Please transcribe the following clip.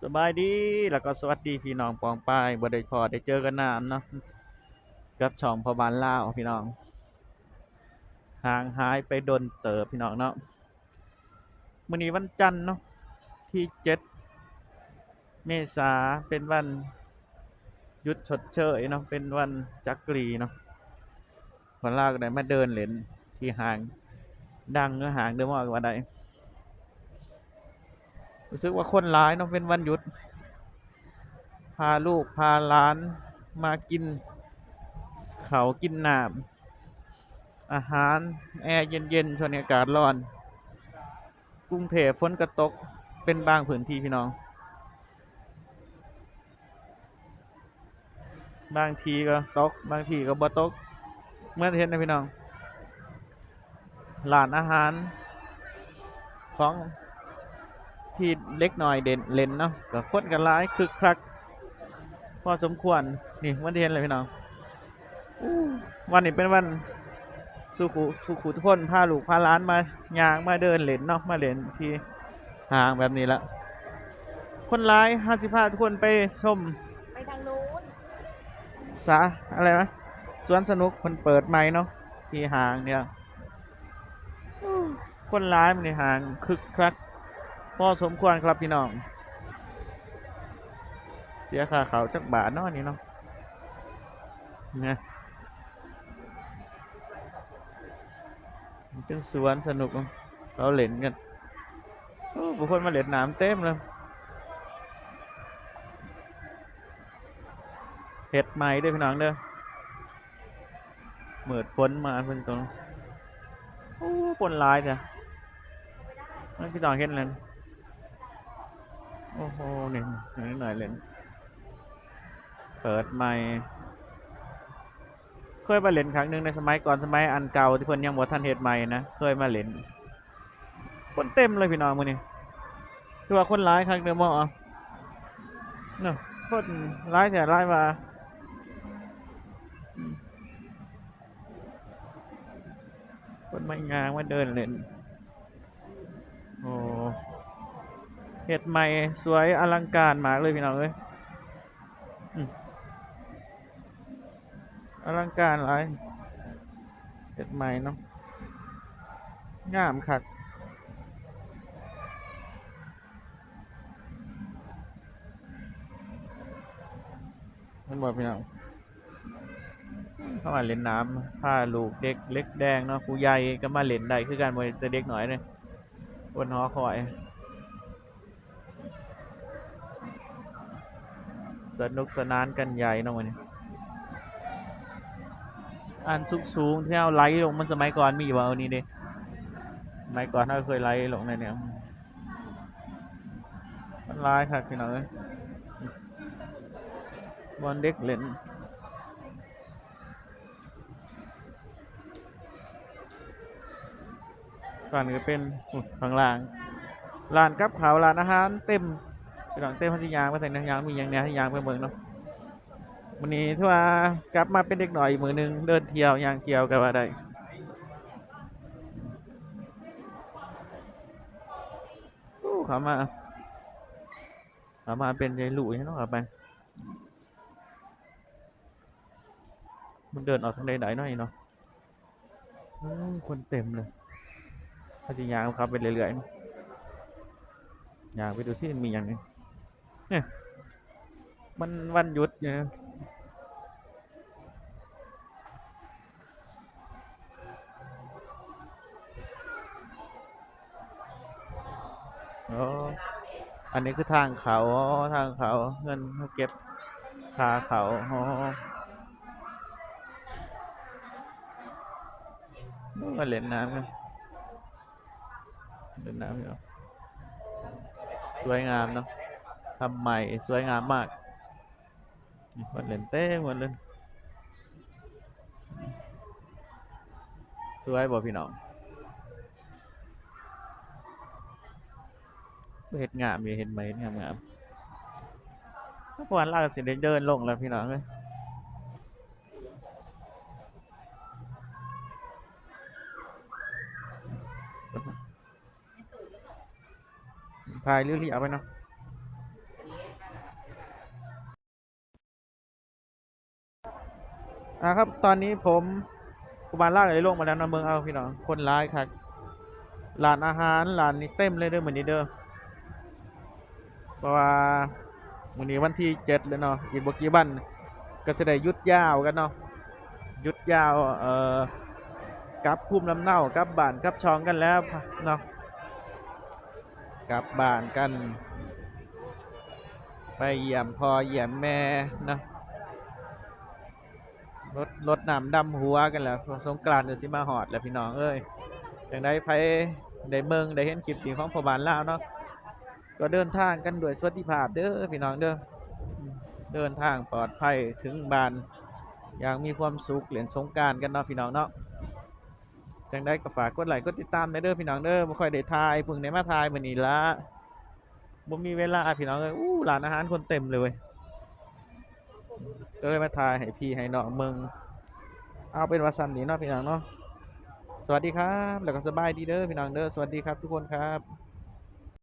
ສະບາຍດີ ແລ້ວກໍສະຫວັດດີພີ່ນ້ອງປ້ອງປາຍ ບໍ່ໄດ້ພໍ້ໄດ້ເຈີກັນນານເນາະ ກັບຊ່ອງພໍ່ບ້ານລາວພີ່ນ້ອງ ຫ່າງຫາຍໄປດົນເຕີບພີ່ນ້ອງເນາະ. ມື້ນີ້ວັນຈັນເນາະ ທີເຈັດ ເມສາ ເປັນວັນຢຸດຊົດເຊີຍເນາະ ເປັນວັນຈັກຣີເນາະ. ຄົນລາວກໍໄດ້ມາເດີນເຫຼັ້ນທີ່ຫ້າງດັງ ຫຼື ຫ້າງເດີມໍລກໍວ່າໄດ້. ຮູ້ສຶກວ່າຄົນຫຼາຍເນາະ ເປັນວັນຢຸດ ພາລູກພາຫຼານມາກິນເຂົ້າກິນນ້ຳ ອາຫານແອເຢັນໆ ຊ່ວງນີ້ອາກາດຮ້ອນ. ກຸງເທບຝົນກໍຕົກເປັນບາງພື້ນທີ່ພີ່ນ້ອງ ບາງທີ່ກໍຕົກ ບາງທີ່ກໍບໍ່ຕົກ ເໝືອນເຫັນນະພີ່ນ້ອງ. ຮ້ານອາຫານຂອງທີ່ເດັກນ້ອຍເດັ່ນ ເຫຼັ້ນເນາະ ກໍຄົນກໍຫຼາຍຄຶກຄັກພໍສົມຄວນ. ນີ້ ເໝືອນທີ່ເຫັນແຫຼະພີ່ນ້ອງ. ອູ້ ວັນນີ້ເປັນວັນ ສູ່ ສູ່ ສູ່ຄົນພາລູກພາຫຼານມາຍ່າງມາເດີນເຫຼັ້ນເນາະ ມາເຫຼັ້ນທີ່ຫ້າງແບບນີ້ລະ ຄົນຫຼາຍ. ເຮົາຊິພາທຸກຄົນໄປຊົມ ໄປທາງໂນ້ນ ສາ ອະໄລວະ ສວນສະໜຸກເພິ່ນເປີດໃໝ່ເນາະ ທີ່ຫ້າງນີ້. ຄົນຫຼາຍມື້ນີ້ ຫ້າງຄຶກຄັກພໍສົມຄວນຄັບພີ່ນ້ອງ. ເສຍຄ່າເຂົ້າຈັກບາດເນາະນີ້ເນາະ ນະ ເປັນສວນສະໜຸກ ເຂົາເຫຼັ້ນກັນ. ໂອ້ ຜູ້ຄົນມາເຫຼັ້ນນ້ຳເຕັມເລີຍ ເຮັດໃໝ່ເດີພີ່ນ້ອງເດີ. ມືດຝົນມາເພິ່ນຕ້ອງ ໂອ້ ຄົນຫຼາຍແທ້ ມັນຄືຕ້ອງເຫັນແລ້ວ. ໂອ້ໂຫ ນີ້ ເດັກນ້ອຍເຫຼັ້ນ ເປີດໃໝ່. ເຄີຍມາເຫຼັ້ນຄັ້ງໜຶ່ງໃນສະໄໝກ່ອນ ສະໄໝອັນເກົ່າທີ່ເພິ່ນຍັງບໍ່ທັນເຮັດໃໝ່ນະ ເຄີຍມາເຫຼັ້ນ. ຄົນເຕັມເລີຍພີ່ນ້ອງມື້ນີ້ ຖືວ່າຄົນຫຼາຍຄັກເດີໝໍເນາະ ຄົນຫຼາຍແທ້ຫຼາຍວ່າ ຄົນມາຍ່າງມາເດີນເຫຼັ້ນ. ໂອ້ ເຮັດໃໝ່ສວຍອະລັງການມາກເລີຍພີ່ນ້ອງເອີຍ. ອາລັງການຫຼາຍ ເຮັດໃໝ່ເນາະ ງາມຄັກ ເຫັນບໍ່ພີ່ນ້ອງ. ເຂົ້າມາຫຼິ້ນນ້ຳ ພາລູກເດັກເລັກແດງເນາະ ຜູ້ໃຫຍ່ກໍມາຫຼິ້ນໄດ້ຄືກັນ ບໍ່ແຕ່ເດັກນ້ອຍເດ້ ຄົນຫໍຄອຍ. ສະໜຸກສະໜານກັນໃຫຍ່ເນາະມື້ນີ້. ອັນສູງໆທີ່ເຮົາໄຫຼລົງ ມັນສະໄໝກ່ອນມີບໍ່? ອັນນີ້ເດ້ ສະໄໝກ່ອນເຮົາເຄີຍໄຫຼລົງໃນນີ້ ມັນຫຼາຍຄັກພີ່ນ້ອງເອີຍ ບ່ອນເດັກຫຼິ້ນ. ກ່ອນກໍເປັນ ໂອ້ ຂ້າງລ່າງ ຮ້ານກັບເຂົ້າ ຮ້ານອາຫານເຕັມ ພີ່ນ້ອງ ເຕັມ. ເຮົາຊິຍ່າງໄປທາງໃດ ຍ່າງມີຫຍັງແດ່ ຍ່າງໄປເບິ່ງເນາະ. ມື້ນີ້ຖືວ່າກັບມາເປັນເດັກນ້ອຍອີກມື້ໜຶ່ງ ເດີນທ່ຽວ ຍ່າງທ່ຽວກໍວ່າໄດ້. ໂອ້ ເຂົ້າມາ ເຂົ້າມາເປັນໃຫຍ່ລຸຍເນາະ ເຂົ້າໄປ. ມັນເດີນອອກທາງໃດໄດ້ເນາະນີ້ເນາະ. ໂອ້ ຄົນເຕັມເລີຍ. ເຮົາຊິຍ່າງເຂົ້າໄປເລື້ອຍໆເນາະ ຍ່າງໄປດູຊິມີຫຍັງນີ້. ເອີ ມັນວັນຢຸດຢູ່ນະ. ອໍ ອັນນີ້ຄືທາງເຂົ້າ ອໍ ທາງເຂົ້າ ເງິນເຮົາເກັບຄ່າເຂົ້າ. ອໍ ມາຫຼິ້ນນ້ຳກັນ ເປັນນ້ຳເນາະ ສວຍງາມເນາະ ທຳໃໝ່ສວຍງາມມາກ. ນີ້ ຄົນຫຼິ້ນເຕັມໝົດເລີຍ. ສວຍບໍ່ພີ່ນ້ອງ? ເຮັດງາມຢູ່ ເຮັດໃໝ່ງາມໆ. ເພາະວ່າລາວກໍຊິໄດ້ເດີນລົງແລ້ວພີ່ນ້ອງເອີຍ. ຖ່າຍເລີຍໆ ເອົາໄປເນາະ. นะครับ ตอนนี้ผม ผู้บ่าวลาวได้ลงมาแล้วเนาะ เบิ่งเอาพี่น้อง คนหลายคัก ร้านอาหาร ร้านนี้เต็มเลยเด้อมื้อนี้เด้อ เพราะว่ามื้อนี้วันที่เจ็ดแล้วเนาะ อีกบ่กี่วันก็สิได้หยุดยาวกันเนาะ หยุดยาว เอ่อ กลับภูมิลำเนา กลับบ้านกลับช่องกันแล้วเนาะ กลับบ้านกัน ไปเยี่ยมพ่อเยี่ยมแม่เนาะ รด รดน้ำดำหัวกันแล้ว สงกรานต์ก็สิมาฮอดแล้วพี่น้องเอ้ย จั่งใดไผได้เบิ่งได้เห็นคลิปนี้ของพ่อบ้านลาวเนาะ ก็เดินทางกันด้วยสวัสดิภาพเด้อพี่น้องเด้อ เดินทางปลอดภัยถึงบ้านอย่างมีความสุข เล่นสงกรานต์กันเนาะพี่น้องเนาะ จั่งใดก็ฝากกดไลก์กดติดตามแหน่เด้อพี่น้องเด้อ บ่ค่อยได้ถ่าย เพิ่งได้มาถ่ายมื้อนี้ละ บ่มีเวลาพี่น้องเอ้ย อู้ ร้านอาหารคนเต็มเลยเว้ย ก็เลยมาถ่ายให้พี่ให้น้องเบิ่ง เอาเป็นว่าซั่นนี้เนาะพี่น้องเนาะ สวัสดีครับ แล้วก็สบายดีเด้อพี่น้องเด้อ สวัสดีครับทุกคนครับ